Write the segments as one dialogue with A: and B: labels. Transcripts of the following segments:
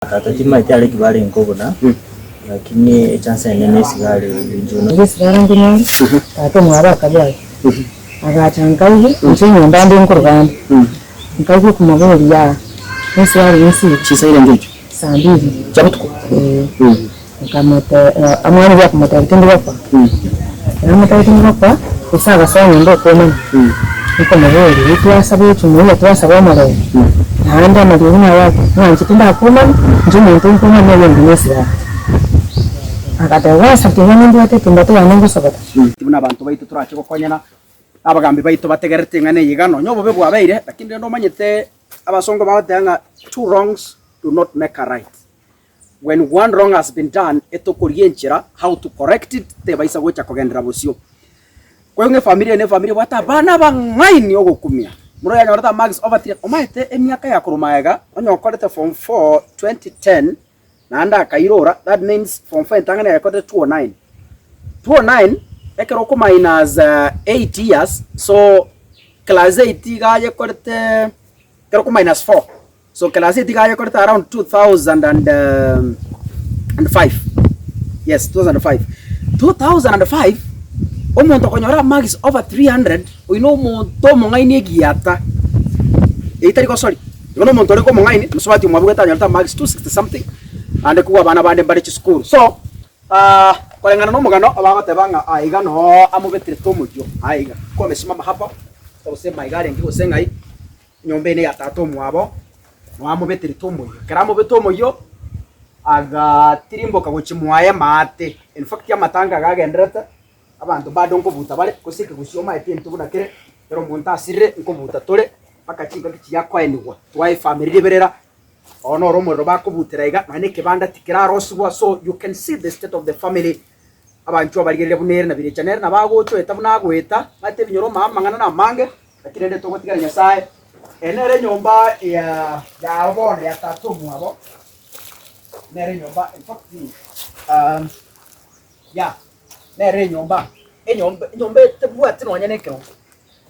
A: Tata timaeti are ki barenge kobuna, lakini echance enene esigara inche buna.
B: Nigo esigara nkonyora, tata omwabo akabwata, agacha nkaigwa, inche enyomba ande nkoruga ande, nkaigwa okomoboria aa, nesigara eye nsire.
C: Chinsa irenge echio?
B: Saa mbili.
C: Chia botuko?
B: Ee. Nkamote omwana oria akamotebia tindi gokwa, ekero amotebia tindi gokwa, gose agasoa nyomba okomanya, nkomoboria riria twasaba echumuiya twasaba omorembe, naende amariogi naye ake, ng'a inche tindakomanya, inche omonto nkomanya oyo onde nesigara. Agateba gwasaba tiga nimbwate etumbato yane ngosabota.
C: Buna abanto baito torache gokonyana, na abagambi baito bategerete ing'ana eye iga, nonya obobe bwabeire, lakini rende omanyete abasongo bagoteba ng'a two wrongs do not make a right. When one wrong has been done, etokorigia enchera how to correct it tebaisa gocha kogenderera bosio. Kwa hiyo ng'a efamiri eye na efamiri ebwate abana abang'aini ogokumia. Omoro oyo anyorete amarks over 3 omanyete emiaka ya korwa magega onye okorete form 4 2010 naende akairora that means form 4 entang'ani ayekorete 209. 209 ekero oko minus 8 years so class 8 iga ayekorete ekero oko minus 4. So class eight iga ayekorete around 2005, yes 2005. 2005 omonto okonyora amarks over 300 oyio na omonto omong'aini egiata, eyio tari gosori, igo na omonto orenge omong'aini mosubati omwabo anyorete amarks 260 something naende kobua abana bande mbare chisukuru. So koreng'ana na omogano bagoteba ng'a aiga noo amobeterete omoyio aiga, kwamesimama hapa gose maiga arenge gose ng'ai. Enyomba eye neya tata omwabo, noamobeterete omoyio. Ekero amobete omoyio, agatirimboka gochia mwaye maate. In fact amatanga iga agendererete, abanto bado nkobuta bare, gose ekegusii omaete intwe buna kere, ekero omonto asirire nkobuta tore, mpaka chingaki chiria akoenigwa, twae efamiri riberera, oo noro omorero bakobutera iga, nonya na ekebanda tikerarosigwa, so you can see the state of the family. Abanchwa barigereria buna ere na birecha nere nabo agochoeta buna agoeta, omanyete ebinyoro omanye amang'ana namange, lakini rende togotigera Nyasaye. Eye nere enyomba ya yabo bono ya tata omwabo, nere enyomba in fact yeah, nere enyomba, enyomba enyomba etebwati nonye na ekerogo.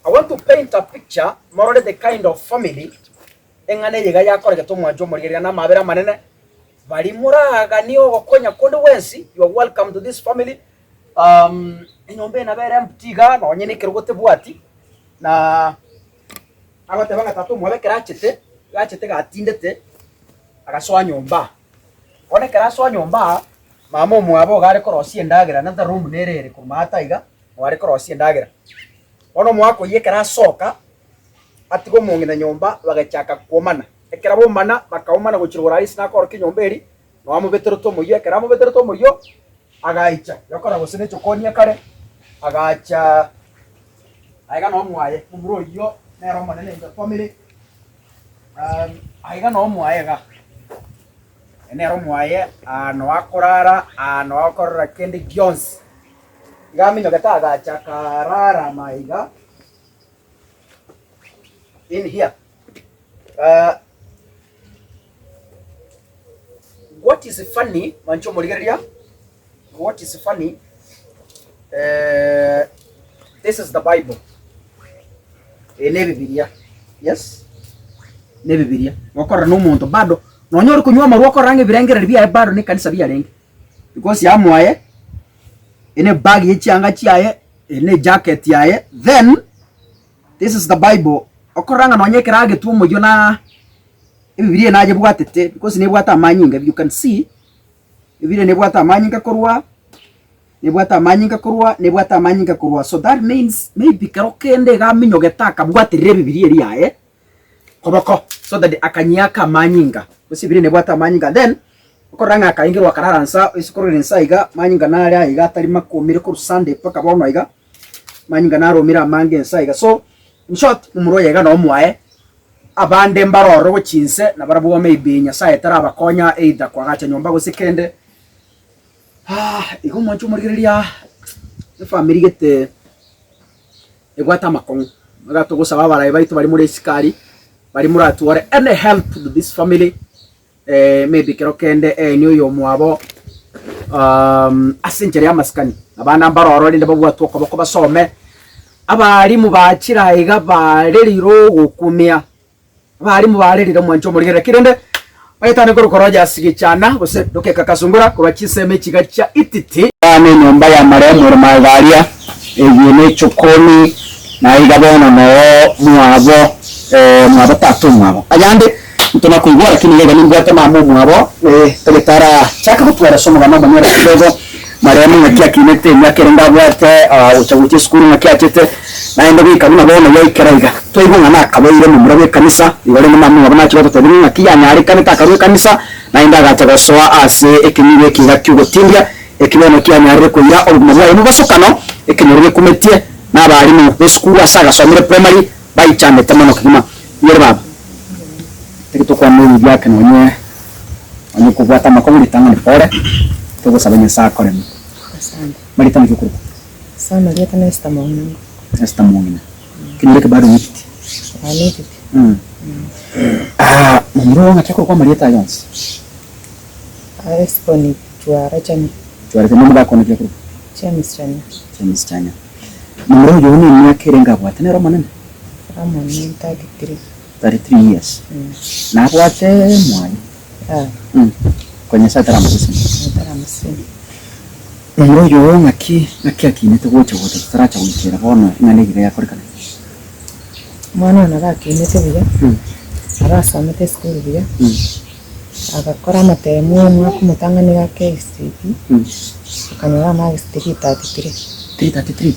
C: I want to paint a picture morore the kind of family eng'ana eye iga yakoregete omwancho omorigereria na amabera amanene. Baria moraganie ogokonya konde gwensi, you are welcome to this family. Enyomba eye nabo ere empty iga nonye na ekerogo tebwati, na agoteba ng'a tata omwabo ekero achete, iga achete gatindete, agasoa nyomba. Bono ekero asoa nyomba, mama omwabo iga are korosia endagera, another room nere ere korwa maate iga, nabo are korosia endagera. Bono omwaka oyio ekero asoka, atiga omong'ina nyomba bagachaka kwomana. Ekero baomana, bakaomana gochia rogoro aria ase nakorokia enyomba eria, nao amobeterete omoyio. Ekero amobeterete omoyio, agaicha, gokora gose nechokoni ekare, agacha aiga noo mwaye, momura oyio nere omonene in the family, aiga noo mwaye iga, nere omwaye aa noo akorara, aa noo akorora kende gionsi. Iga aminyogete agacha akarara ama iga. In here What is funny mwanche omorigereria, what is funny this is the bible, eye ne ebibiria yes, ne ebibiria, gokorora na omonto bado nonye ore konywa amarwa okorora ng'a ebirengererio biaye bado ne ekanisa biarenge, because yamwaye, eye ne ebag ye chianga chiaye, eye ne ejacket yaye, then. This is the bible, okorora ng'a nonye ekero agetwe omoyio na ebibiria eye nayebwatete because nebwate amanyinga you can see, ebibiria nebwate amanyinga korwa, nebwate amanyinga korwa, nebwate amanyinga korwa so that means maybe kero kende iga aminyogete akabwaterera ebibiria eria yaye koboko so that akanyiaka amanyinga gose ebibiria nebwate amanyinga then okorora ng'a akaingerwa akarara nsa ase korora inse iga amanyinga nare aiga atari makomire korwa Sunday mpaka bono iga. Manyinga naromire amange ense aiga. So, in short, momura oyo iga nomwaye, abande mbare ororo gochia inse, nabarabwo maybe Nyasaye tarabakonya either koagacha nyomba gose kende. Igo omwancho omorigereria efamiri gete ebwate amakong'u. Iga togosaba abarai baito baria more isiko aria, baria moratware any help to this family. Maybe kero kende eeni oyomwabo ase enchera y'amasikani, abana mbare ororo rende babwatwe okoboko basome, abalimu bachire aiga barerire ogokumia, abalimu barerire mwanche omorigereri lakini rende. Magetane korokwa Rogers Gichana gose Dokeka Kasungura korwa chinsemo echiga chia Ititi.
D: Bono enyomba ya marehemu ere magega aria, eyio nechokoni, na iga bono noo mwabo, mwabo tata omwabo. Ayande ntonakoigwa, lakini iga iga nimbwate mama omwabo, tagete arachake gotwara ase omogano omonyene kidogo, marehemu ng'aki akinete emiaka ere ndabwate gocha gochia esukuru ng'aki achete, naende goika buna bono yaikera iga. Twaigwa ng'a nakabeire momura bw'ekanisa, igo rende mama omwabo nachia gototebia ng'a ng'aki yanyarekanete akarua ekanisa, naende agacha gosoa ase ekenyoro ekiga ki'ogotindia, eki bono kianyarire koira obogima bwaye mobosokano, ekenyoro gekumetie, na abalimu b'esukuru ase agasomire primary baichanete mono kegima. Iyore baba, tari tokwana ebibe biake nonye onye kobwate amakong'u ritang'ani pore, togosaba Nyasae akoreme.
B: Asante.
D: Marieta naki okorokwa?
B: Ase amarieta na Esther Mong'ina.
D: Esther Mong'ina. Kenyoro eke bado netiti?
B: Aa netiti.
D: Ah, momura oo ng'aki akorokwa amarieta aya onsi?
B: Aa Esboni Chwara Chanya.
D: Chwara Chanya omogaka one naki akorokwa?
B: James Chanya.
D: James Chanya. Momura oyo one emiaka erenge abwate nere omonene?
B: Omonene 33.
D: 33 years. Nabwate mwaye?
B: Aa.
D: Konya Nyasaye ataramosesenia?
B: Ataramosesenia.
D: Momura oyo oo ng'aki ng'aki akinete gocha gocha totaracha goikera bono ing'ana egiga yakorekana?
B: Omwana oyo nabo akinete buya, nabo asomete esukuru buya, agakora amatemu omwaka omotang'ani iga KCPE, akanyora amarks 333.
D: 333?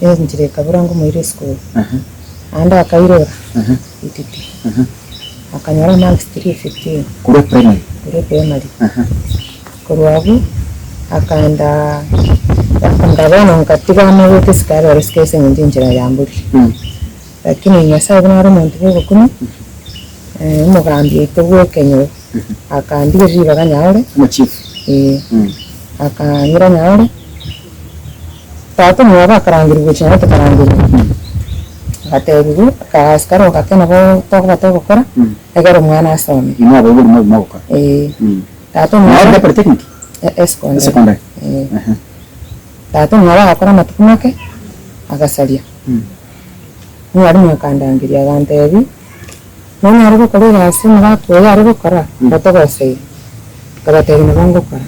B: Enchera ekabura ngomoira esukuru, naende akairora ititi, akanyora amarks 315.
D: Korwa eprimary?
B: Korwa eprimary. Korwa abwo akaenda nga bono nkatiga amagete isiko abere isiko ase eng'encho enchera yamboria. Lakini Nyasaye buna are omonto bwa obokumia, omogambi oito bwa ekenyoro, akandigereria ribaga nyaore,
D: Omochief.
B: eh, akanyora nyaore, tata omwabo akarangerigwa gochia nyaore tokarangerigwa, agatebiwa akagasi kare gake nabo tokoba togokora, egere omwana asome.
D: Inwe abaibori mobima ogokora.
B: Eh. Tata
D: Nao
B: omwabo
D: ore polytechnic?
B: Esecondary.
D: Esecondary.
B: Eh.
D: Ehe.
B: Tata omwabo agakora amatuko make, agasaria. Omwalimu akandangeria agantebia, nonyare gokora egasi omogaka oyo are gokora, otogoseire. Nkabatebia nabo ngokora.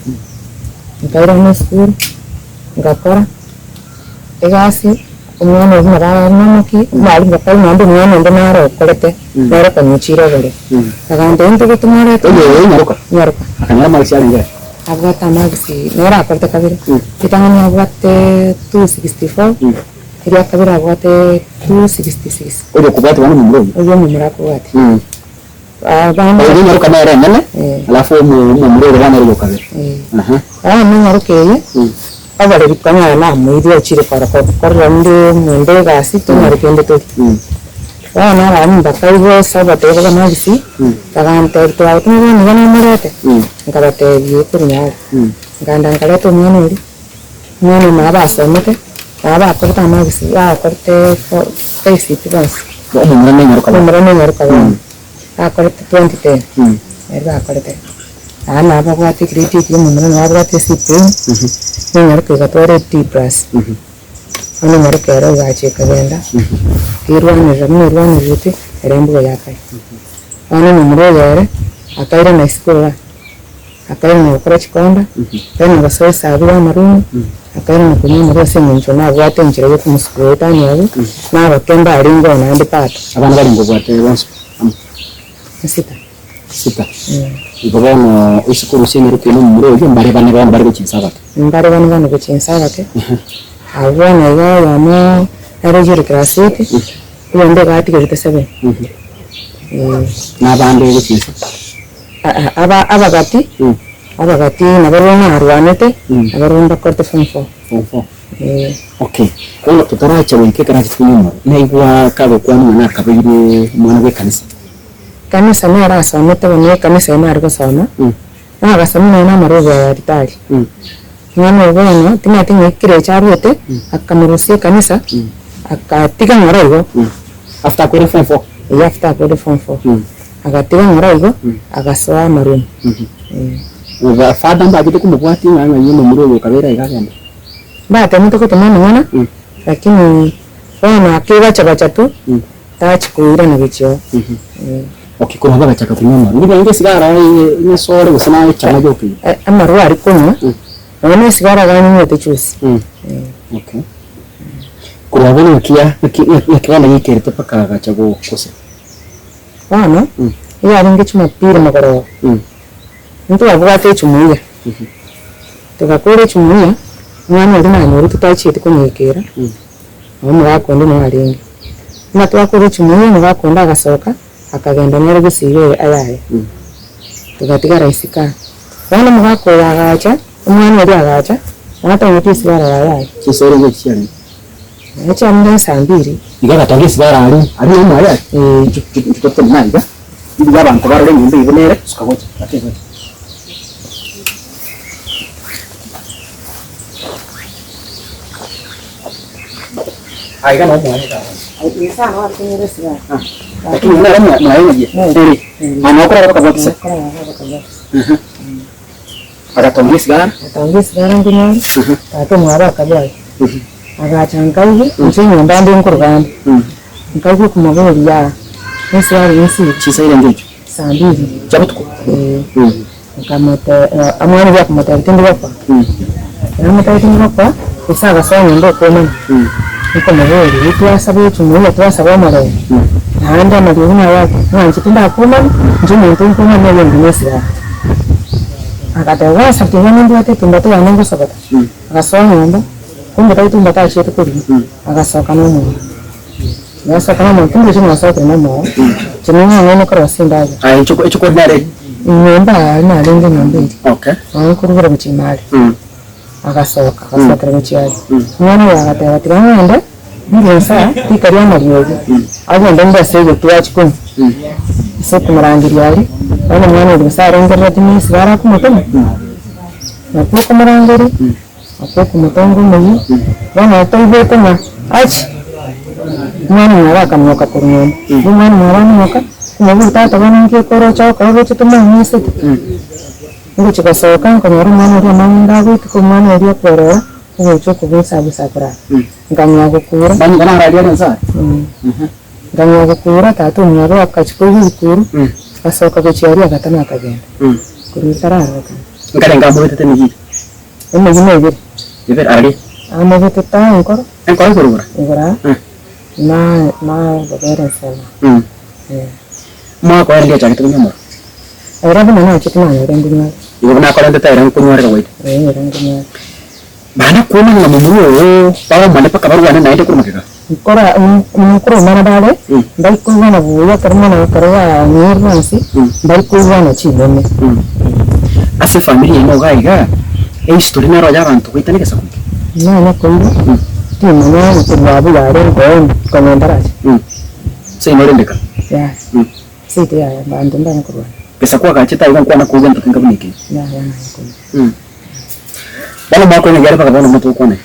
B: Nkairana esukuru, ngakora egasi, omwana oyio nabo ang'amokia, omwalimu bakaigwa naende omwana onde naro okorete, nere okonyochire oborere. Agantebia ntogete mwarete
D: Oyo oyo nyaroka?
B: Nyaroka.
D: Akanyora amarks arenge aye?
B: Abwate amarks nere akorete kabere, ritang'ani abwate 264, eria kabere abwate 266.
D: Oyo okobwatia bono omomura oyio?
B: Oyio omomura akobwatia. Abana
D: Oyo nyaroka nere enene, alafu omomura oria bono ere oyokabere. Aha.
B: Bono nyaroka eye, oboreri konyora namoirire ochire kora korera onde omonto egasi tonyare kende tori. Bono abana bakaigwa ase obotebi bwa amarisi, bagantebia twagotomire bono iga nomorete, nkabatebia ekori naro. Nkaenda nkareta omwana oria, omwana oyo nabo asomete, nabo akorete amarisi, akorete KCPE bonsi.
D: Omomura nenyaroka bono.
B: Omomura nenyaroka bono, akorete 2010, nari bakorete. Naende nabo babwate egrade eria omomura nabo abwate C plain, nenyaroka egatwara D plus. Bono enyaroka ero egacha ekagenda, ekerwanerera buna erwanererete, ere embuga ya kare. Bono omomura oyo ere, akairana isiko igaa, akairana gokora chikonda, akairana gosoa esabu ya amarumu, akairana konywa amarwa ase eng'encho nabwate enchera ya okomosukura etani abwo, na abake mbarenge oo naende pato.
D: Abana barenge obwate bonsi amo?
B: Sita.
D: Sita. Igo bono isiko rusia enyaroka eye nomomura oyio, mbare bane bono bare gochia inse abake.
B: Mbare bane bono gochia inse abake, abwo bono iga oyomo nare oyio ore class eight, oyonde iga atigerete seven.
D: Na abande gochia inse?
B: Aba abagati, abagati nabarobwo narwanete, nabarobwo mbakorete form four.
D: Form four. Okay, bono totaracha goika ekero achete konywa omorero, naigwa kagokwana ng'a nakabeire omwana bw'ekanisa.
B: Ekanisa nere asomete bono ekanisa eye nare gosoma, nagasoma nonya na amarube aya ritari. Omwana oyo bono timanyeti ng'a ekerecha aruete, akamorusia ekanisa, akatiga ng'ora igo.
D: After akorire form four?
B: Eeh after akorire form four. Agatiga ng'ora igo, agasoa amarumu.
D: Ba father mbachete komobwatia ng'a ng'ai omomura oyo okabeire aiga agende?
B: Mbatemete gotoma amang'ana, lakini bono akebacha bacha tu, tachi koirana gochia oo.
D: Okay, korwa bagachaka konywa amarwa. Nigo naende esigara nyesore gose naye echang'a yoka eye.
B: Amarwa aria konywa, nonya na esigara iga anywete chionsi.
D: Okay. Korwa abwo naki ya naki naki bono yaikerete mpaka agacha go gose?
B: Bono, nigo yarenge chumapili mogoroba, ntwabwate echumuiya, togakora echumuiya, omwana oria nanyorete tachieti konyeikera, nabo omogaka onde noo arenge. Buna twakora echumuiya, omogaka onde agasoka, akagenda nere gesigo eye ayaye, togatigara isiko aa. Bono omogaka oyo agacha, omwana oria agacha, natongete esigara yaye aye.
D: Chinsa ere ngochi chiarenge?
B: Naye chiarenge nsa mbiri.
D: Iga agatonga esigara aria, aria na omwaye aria,
B: Ee.
D: inchu inchu totenene aiga, riria abanto barore enyomba eyio buna ere, suka gocha, ake gocha. Aiga noo omwaye iga abande.
B: Nyasae nabo atumire esigara.
D: Lakini buna ere mwaye ng'ai ere? Aa noo okorara bakabwatisa? Agatonga esigara.
B: Agatonga esigara nkunyore, tata omwabo akabwata. Agacha nkaigwa, inche nyomba ande nkoruga ande. Nkaigwa okomoboria yaa, esigara eye nsibe.
D: Chinsa irenge echio?
B: Saa mbili.
D: Chia botuko?
B: Ee. Nkamotebia, omwana oria akamotebia tindi gokwa. Ekero amotebia tindi gokwa, gose agasoa nyomba okomanya, nkomoboria, riria twasaba echumuiya twasaba omorembe, naende amariogi naye ake, ng'a inche tindakomanya, inche omonto nkomanya oyo onde nesigara. Agateba gwasaba tiga nimbwate etumbato yane ngosogota, agasoa nyomba, kumbe tari tumbato achiete korigia, agasoka na omorero. Nasoka na omorero, kumbe inche nasokire na omorero, inche ning'ang'aine korosia endagera.
D: Aye inche inche kori nare?
B: Nyomba aria narenge nyomba eria.
D: Okay.
B: Nabo nkorugera gochia ime aria. Agasoka, agasokera gochia aria. Omwana oyo agateba tiga ng'ende, ngensa rika ria amariogi, agende ngwo ase egetwe achie konywa. Ase okomorangeria aria, bono omwana oria gose arengerereti ng'a esigara akomotoma, nakwo okomorangeria. Ase okomotonga omoyio, bono toigwete ng'a achi, omwana omwabo akamoka korwa nyomba. Igo omwana omwabo amoka, omobuya tata bono nki okorocha gokora oroche tomong'usete? Ngochia gosoka nkonyora omwana oria omong'ina agoituka omwana oria okwerora, ogocha okobusa abusa akorara. Nkang'ea gokura.
D: Manyete naro aria are nsa?
B: Nkang'ea gokura, tata omwabo akachia koigwa ebikuro, agasoka gochia aria agatama akagenda. Korwa tararorekana.
D: Nkarenge amobetete emeyio.
B: Emeyio nebere.
D: Ebere araria.
B: Amobetete aa enkoro.
D: Enkoro igoro igoro.
B: Igoro aa. Na na gobera ensemo.
D: Omwaka oye rende ochagete konywa omoro.
B: Ere buna nachete nanyora nkonyware.
D: Igo buna akorentete ere nkonyware goita.
B: Ee ere nkonyware.
D: Bana kwomanya ng'a momura oo baromane mpaka barwane naende korwa magega.
B: Nkora nkoromana bare, mbari koigwana buya ekero mono ekero banywerire bonsi, mbari koigwana chinene.
D: Ase efamiri yaino iga iga, ehistory nero ya abanto goitana egesaku eke?
B: Nanya koigwa, timanya onye korwa abwo yarenge oo konya ntaracha.
D: Seino orendeka?
B: Yaya, seito yaya abanto mbanya korwana.
D: Gesaku agachete aiga nkwana koigwa gento kenga buna eke?
B: Yaya nanya koigwa.
D: Bono omwaka oyo naki are mpaka bono omonto ogokwana iga?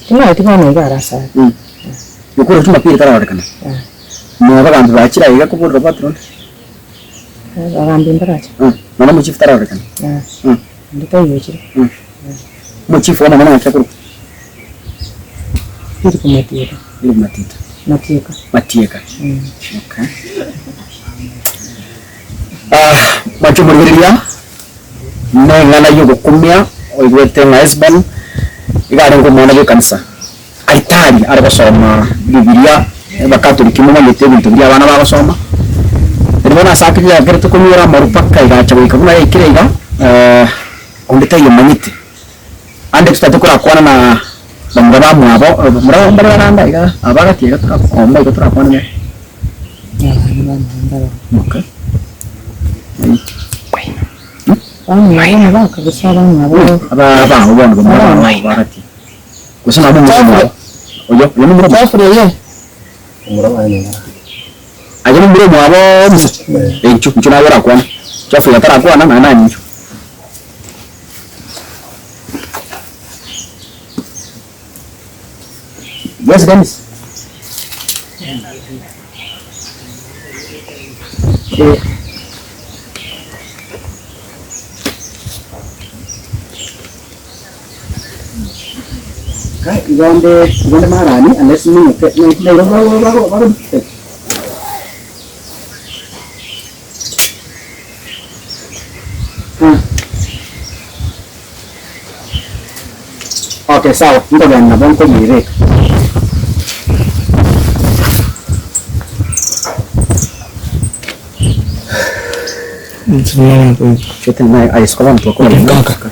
B: Timanyeti bono iga arasare.
D: Gokora Jumapili tararorekana. Mwa abagambi bachire aiga koborera patron.
B: Abagambi mbarache.
D: Nonya omochifu tararorekana.
B: Onde taiyo ochire.
D: Omochifu bono mono ng'aki akorokwa?
B: Philip Matieka.
D: Philip Matita.
B: Matieka.
D: Matieka. Okay. Ah, mwanche omorigereria. Neng'ana y'ogokumia oigwete ng'a Hesiboni iga arenge omwana bw'ekanisa, Aitari are gosoma Bibilia, Abakatoliki momanyete ebinto biria abana bagosoma. Erio bono ase ake yagerete konywera amaru mpaka egacha goika buna yaikire iga, onde taiyo omanyete. Ande totagete korakwana na bamura bamwabo, bamura mbare barande aiga, aba gati iga torakomba iga torakwane nere. Okay. Aba bono bamura bamwabo bagati. Gose nabo momura omwabo. Oyo, oyo momura omwabo. Aye momura omwabo Musa. Inchuo, inchuo naye orakwane. Geoffrey atarakwana, naende aye inchuo. Yes, Dennis. Eh. Kai igonde igonde marani unless ninyoke nairo bago bago bago. Okay, sawa, nkogenda nabo nkoyebeka.
E: Kaka,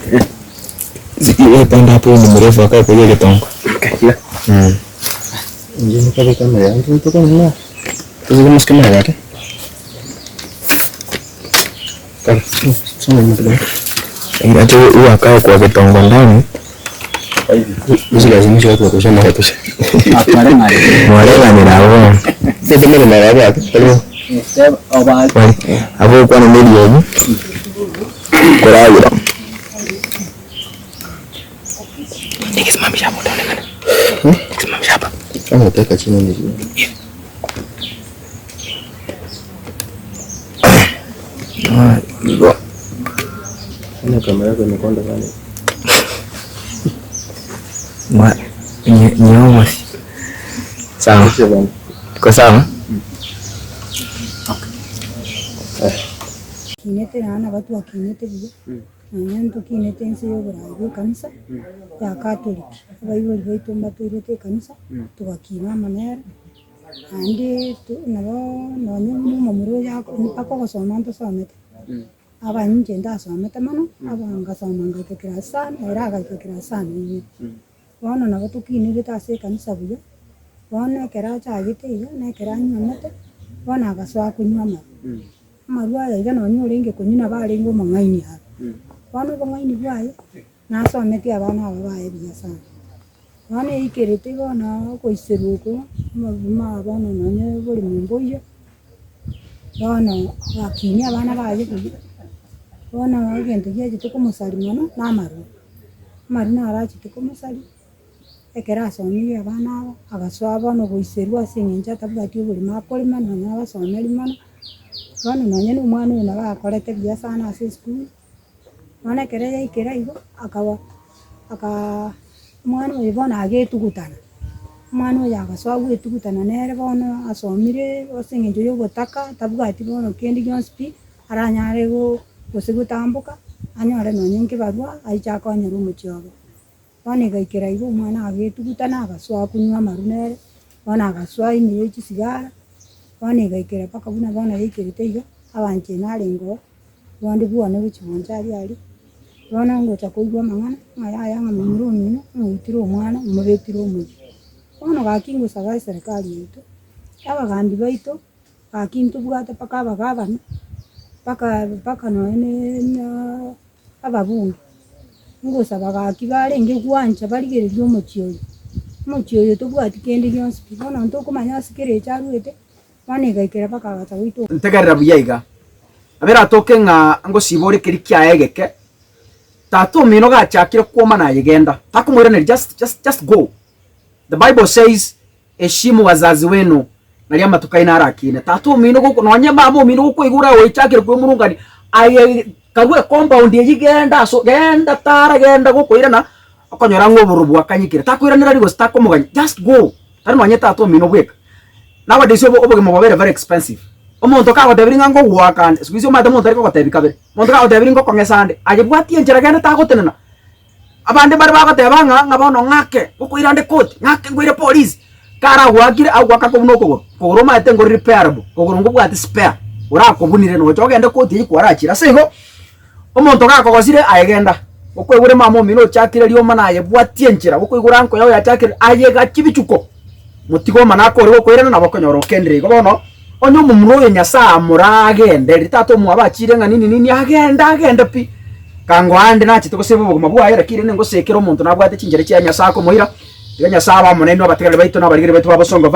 E: yeye panda hapo ni mrefu akae kwa ile tongo. Nje nikabe kamera yangu itoka nyuma. Tuzile kamera yake. Kaka, songa nyuma kidogo. Acha huyu akae kwa kitongo ndani. Usilazimishe watu watoshe na watoshe. Mwarenganira abo. Sasa mimi na yake. Abo kwa na milioni. Kurayira. Nikisimamisha hapo utaonekana. Nikisimamisha hapa. Kama utaweka chini ni Ah, hivyo.
A: Mbona kamera yako imekonda sana?
E: Nyomo. Sawa. Tuko sawa?
F: Kinete naende nabo twakinete buya, nonya ntokinete ense ya oborai bwa ekanisa ya Catholic, abaibori baito mbatoirete ekanisa, togakina amo nere, naende to nabo nonye buna omomura oyo ako mpaka ogosoma ntosomete, aba inche ndasomete mono, aba ngasoma ngaika class sano, ere agaika class sano ime. Bono nabo tokinerete ase ekanisa buya, bono ekero achagete iga, na ekero anyuomete, bono agasoa konywa amarwa. Amarwa aya iga nonye orenge konywa nabo arenge omong'aini abe. Bono obong'aini bwaye, nasometie abana aba baye buya sana. Bono eikerete bono ogoiserwa oko, amabuma aya bono nonye oboremo mboiyo, bono agakinia abana baye buya, bono egento giachete komosaria mono na amarwa. Amarwa naro achete komosaria. Ekero asomirie abana aba, agasoa bono goiserwa ase eng'encho atabwati oborimo akorema nonya abasomeria mono, bono nonya na omwana oyo nabo akorete buya sana ase esukuru, bono ekero yaikera igo, akaba akaa omwana oyo bono agetugutana, omwana oyo agasoa gwetugutana nere bono asomire ase eng'encho ya obotaka tabwati bono kende gionsi pi, aranyare go gose gotamboka, anyore nonye nkebarua aiche akonyere omochie obo. Bono egaikera igo omwana agetugutana agasoa konywa amarwa nere, bono agasoa ime ye chisigara, bono egaikera mpaka buna bono yaikerete iga, abanchani narenge oo, bonde bwane gochia bonchari aria, bono ngocha koigwa amang'ana, ng'a yaya ng'a momura omino ng'oitire omwana omobekire omoyio. Bono gaki ngosaba eserekari yaito, abagambi baito, gaki ntobwate mpaka abagavana, mpaka mpaka nonye na ababunge, ngosaba gaki barenge gwancha barigererie omochie oyo, omochie oyo tobwati kende gionsi pi, bono ntokomanya ase kera echo arwete, bono egaikera mpaka agacha goita.
C: Ntegerera buya iga, nabo eratoke ng'a ngosiba ore keria kiaye egeke, tata omino gachakire kwoma naye genda, takomoiraneria just just just go. The bible says Heshimu wazazi wenu, nario amatuko aino arakine. Tata omino goko nonye mama omino gokoigura oichakire kwemurungania, aye karue compound eyio genda aso genda tara genda gokoirana, okonyora ng'a obororo bwakanyekire. Takoiranera riria gose takomoganya, just go. Tari nonye tata omino bweka. Nowadays obo obogima bwabeire very expensive. Omonto kagotebirie ng'a ngogoaka ande, siku hizi omanyete omonto tari kogotebia kabere. Omonto kagotebirie ngokong'esa ande, aye bwatia enchera genda tagotenena. Abande mbare bagoteba ng'a ng'a bono ng'ake, ngokoira nde koti, ng'ake nkoire polisi. Karagoakire agoaka kobuna okogoro, kogoro omanyete nkori repairable, kogoro nkobwate spare, orakobunire nocha ogende koti eywo kwarachire. Ase igo, omonto gakogosire aye genda, okoigure mama omino ochakire rioma naye bwatia enchera, okoigure uncle yao yachakire, aye gachia bichuko, motige omane akore gokoirana nabo okonyora okendire igo. Bono, onye omomura oyo Nyasaye amoragendererie, tata omwabo achire ng'a nini nini, agende agende pi. Kango aande nachete goseba obogima bwaye, lakini rende ngosekere omonto nabwate chinchera chia Nyasae akomoira, tiga Nyasae abe amo nainwe abatigareri baito na abarigereria baito ba bosongo.